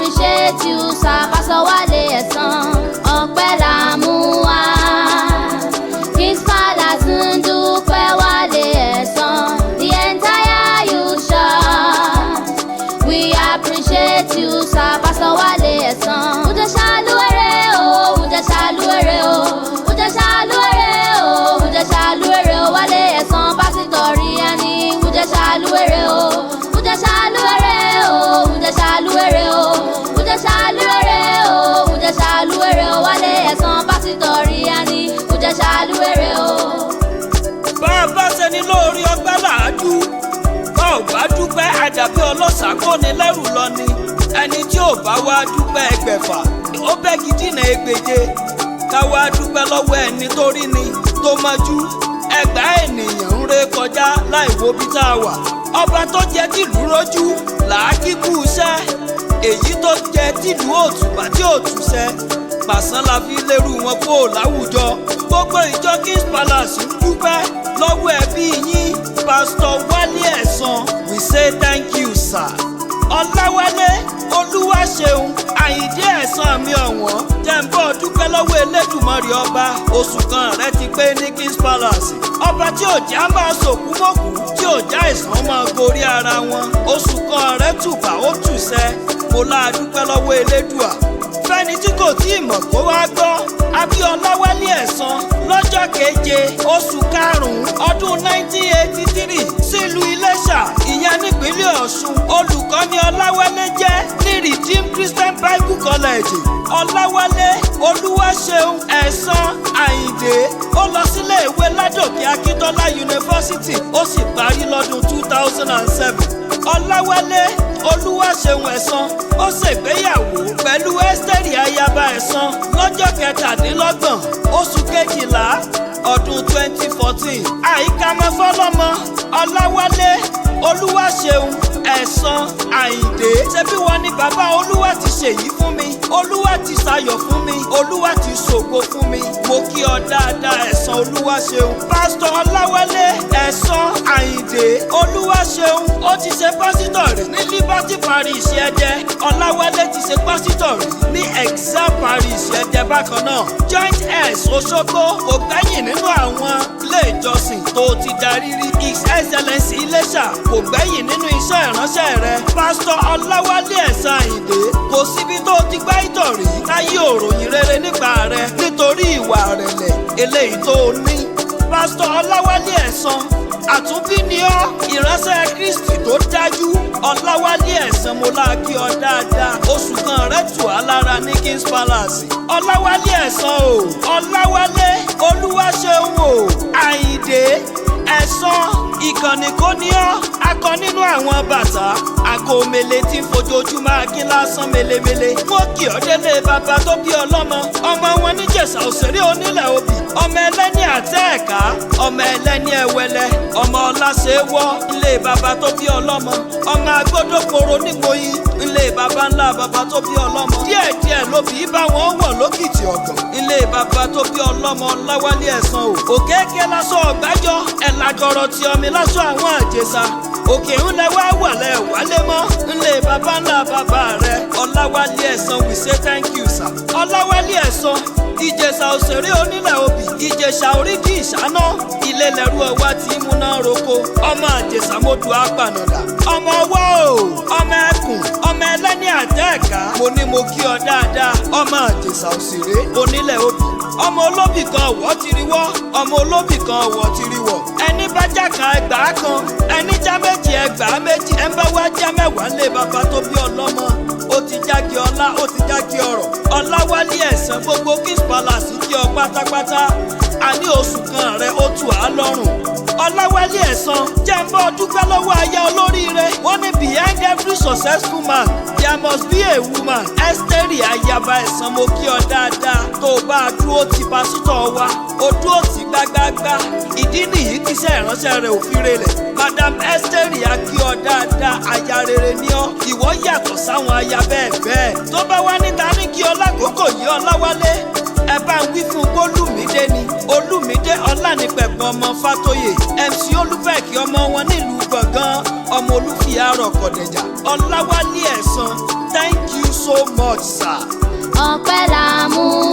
Appreciate you, sir, Pastor Wálé Ẹ̀sán. Ọpẹ́ là mú wá. Kings Palace ń dúpẹ́ Wálé Ẹ̀sán. The entire youth church. We appreciate you, sir, Pastor Wálé Ẹ̀sán. Ǹjẹ́ ṣàlùwẹ̀rẹ̀ o, ǹjẹ́ ṣàlùwẹ̀rẹ̀ o, ǹjẹ́ ṣàlùwẹ̀rẹ̀ o, ǹjẹ́ ṣàlùwẹ̀rẹ̀ o, Wálé Ẹ̀sán, pásítọ̀ ríyàní, ǹjẹ́ ṣàlùwẹ̀rẹ̀ o, ǹjẹ́ ṣàlùwẹ̀rẹ̀ o, ǹjẹ́ ṣàlùwẹ̀rẹ̀ o, ǹjẹ́ ṣàlùwẹ̀rẹ̀ o, ǹjẹ́ ṣàlùwẹ̀rẹ̀ o, Wálé Ẹ̀sán, pásítọ̀ ríyàní, ǹjẹ́ ṣàlùwẹ̀rẹ̀ o. Bá a bá ṣe ní lórí ọgbẹ́ làájú, bá ò bá dúpẹ́, àjàbí ọlọ́ṣà kò ní lẹ́rù lọ ni. Ẹni tí ò bá wá dúpẹ́ 600, ó bẹ́gi dínà 800. Ká wá dúpẹ́ lọ́wọ́ ẹni tó rí ni tó mọ́jú. 2000 ènìyàn ń ré kọjá láì wo bí tá a wà. Ọba tó jẹ́ tìlú rójú làákíkú iṣẹ́, èyí tó jẹ́ tìlú òtùbà tí òtúnṣẹ́ pàṣán la fi lérú wọn kó láwùjọ. Gbogbo ìjọ Kings Palace ń dúpẹ́ lọ́wọ́ ẹbí yín, Pásítọ̀ Wálé Ẹ̀sán. We say thank you, sir. Ọláwálé Olúwaṣeun Àyìndé Ẹ̀sán mi ọ̀wọ́n, jẹ́ ń bọ́ dúpẹ́ lọ́wọ́ Elédùmarè ọba. Oṣù kan rẹ ti pé ní Kings Palace. Ọba tí ò já máa sòkú mọ́kù, tí ò já ìsàn máa gorí ara wọn. Oṣù kan rẹ tùbà ó tùsẹ́. Mo láa dúpẹ́ lọ́wọ́ Elédùà. Fẹ́ni tí kò tí ì mọ̀ kó wá gbọ́, Abíọ́lá Wálé Ẹ̀sán lọ́jọ́ 7 oṣù 5 ọdún 1983 sílùú Iléṣà, ìyẹn nípínlẹ̀ Ọ̀ṣun. Olùkọ́ni Ọláwálé jẹ́ ní Redeemed Christian Bible College. Ọláwálé Olúwaṣeun Ẹ̀sán Àyìndé ó lọ sílé ìwé Ládòkè Akíntọ́lá University, ó sì parí lọ́dún 2007. Ọláwálé Olúwaṣeun Ẹ̀sán ó ṣègbéyàwó pẹ̀lú Ẹ́sítẹ́rì Ayaba Ẹ̀sán lọ́jọ́ 27 oṣù 12 ọdún 2014. Àìkàmọ́ fọlọ́mọ Ọláwálé Olúwaṣeun Ẹ̀sán Àyìndé, ṣebí wọn ni bàbá Olúwa ti ṣèyí fún mi, Olúwa ti ṣayọ̀ fún mi, Olúwa ti ṣògo fún mi. Mo kí ọ dáadáa, Ẹ̀sán Olúwaṣeun. Pásítọ̀ Ọláwálé Ẹ̀sán Àyìndé Olúwaṣeun ó ti ṣe pásítọ̀ rí ní Liberty Parish Ẹdẹ. Ọláwálé ti ṣe pásítọ̀ rí ní Excel Parish Ẹdẹ bákan náà. Joint S Òṣogbo kò gbẹ́yìn nínú àwọn ilé ìjọsìn tó ti darí rí. His Excellency Iléṣà kò gbẹ́yìn nínú iṣẹ́ ìránṣẹ́ rẹ. Pásítọ̀ Ọláwálé Ẹ̀sán Àyìndé, kò síbi tó ti gbá ìtọ̀ rí táyé òròyìn rere nípa rẹ nítorí ìwà rẹ̀lẹ̀ eléyìí tó o ní. Pásítọ̀ Ọláwálé Ẹ̀sán, àtúnbí ni ọ́, ìránṣẹ́ Kristi tó dájú. Ọláwálé Ẹ̀sán, mo láà kí ọ dáadáa. Oṣù kan rẹ tù á lára ní Kings Palace. Ọláwálé Ẹ̀sán o, Ọláwálé Olúwaṣeun o, Àyìndé Ẹ̀sán, ìkànnì kò ní ọ́, akọ nínú àwọn bàtà àkó mele tí ń fojoojúmọ́ akín lásán melemele. Wọ́n kì ọ́ délé bàbá tó bí ọlọ́mọ, ọmọ wọn níjẹ̀ṣà òṣèré onílẹ̀ òbí, ọmọ ẹlẹ́ni àtẹ́ ẹ̀ká, ọmọ ẹlẹ́ni ẹ̀wẹ̀lẹ̀, ọmọ ọláṣẹ́wọ́ ilé bàbá tó bí ọlọ́mọ, ọmọ agbódòkoro nígboyin ilé bàbá ńlá bàbá tó bí ọlọ́mọ. Díẹ̀díẹ̀ lóbi bá wọn wọ̀ lókìtì ọ̀gbọ̀n ilé bàbá tó bí ọlọ́mọ. Ọláwálé Ẹ̀sán o, òkèèké lásọ ọ̀gbájọ́ ẹ̀làgọ̀rọ̀ tí ọmọ lásọ àwọn àjẹsà òkè ńlẹ̀ wá wàlẹ̀ wálé mọ́ ńlẹ̀ bàbá ńlá bàbá rẹ̀. Ọláwálé Ẹ̀sán, we say thank you, sir. Ọláwálé Ẹ̀sán, Ìjẹ̀ṣà òṣèré onílẹ̀ òbí, Ìjẹ̀ṣà orídìí ìṣáná, ilé lẹ́rú ọwá tí múná roko, ọmọ àjẹsà mọ́dù apànàdà, ọmọ ọwọ́ o, ọmọ ẹkùn, ọmọ ẹlẹ́ni àtẹ́ ẹ̀ka. Mo ní mo kí ọ dáadáa, ọmọ àjẹsà òṣèré onílẹ̀ òbí, ọmọ olóbì kan ọ̀wọ́ ti rí wọ́, ọmọ olóbì kan ọ̀wọ́ ti rí wọ̀. Ẹni bá já kan 2000, ẹni já 2 2,000, ẹ ń bá wá já 10 lé bàbá tó bí ọlọ́mọ, ó ti jáde ọlá, ó ti jáde ọrọ̀. Ọláwálé Ẹ̀sán, gbogbo Kings Palace kí ọ pátápátá. Àní oṣù kan rẹ ó tù á lọ́rùn. Ọláwálé Ẹ̀sán, jẹ́ ń bọ́ dúpẹ́ lọ́wọ́ aya olóríire. Wọ́n ní behind every successful man there must be a woman. Ẹ́sítẹ́rì Ayaba Ẹ̀sán, mo kí ọ dáadáa. Tó o bá a dúró ti pásítọ̀ wa, o dúró ti gbágbágbá. Ìdí nìyí tíṣẹ́ ìránṣẹ́ rẹ̀ ò fi relẹ̀. Madam Ẹ́sítẹ́rì, a kí ọ dáadáa, aya rere ni ọ́. Ìwọ yàtọ̀ sáwọn aya bẹ́ẹ̀ bẹ́ẹ̀. Tó bá wá níta ní kí ọ lákòókò yìí, Ọláwálé, ẹ bá ń wí fún Olúmídé ni Olúmídé Ọlánìpẹ̀pọ̀, ọmọ Fátóyè, MC Olúfẹ̀kì, ọmọ wọn nílùú Gbọ̀ngàn, ọmọ Olúfìyàrọ̀ Kọ̀dẹ̀jà. Ọláwálé Ẹ̀sán, thank you so so much, sir. Ọpẹ́ là mú.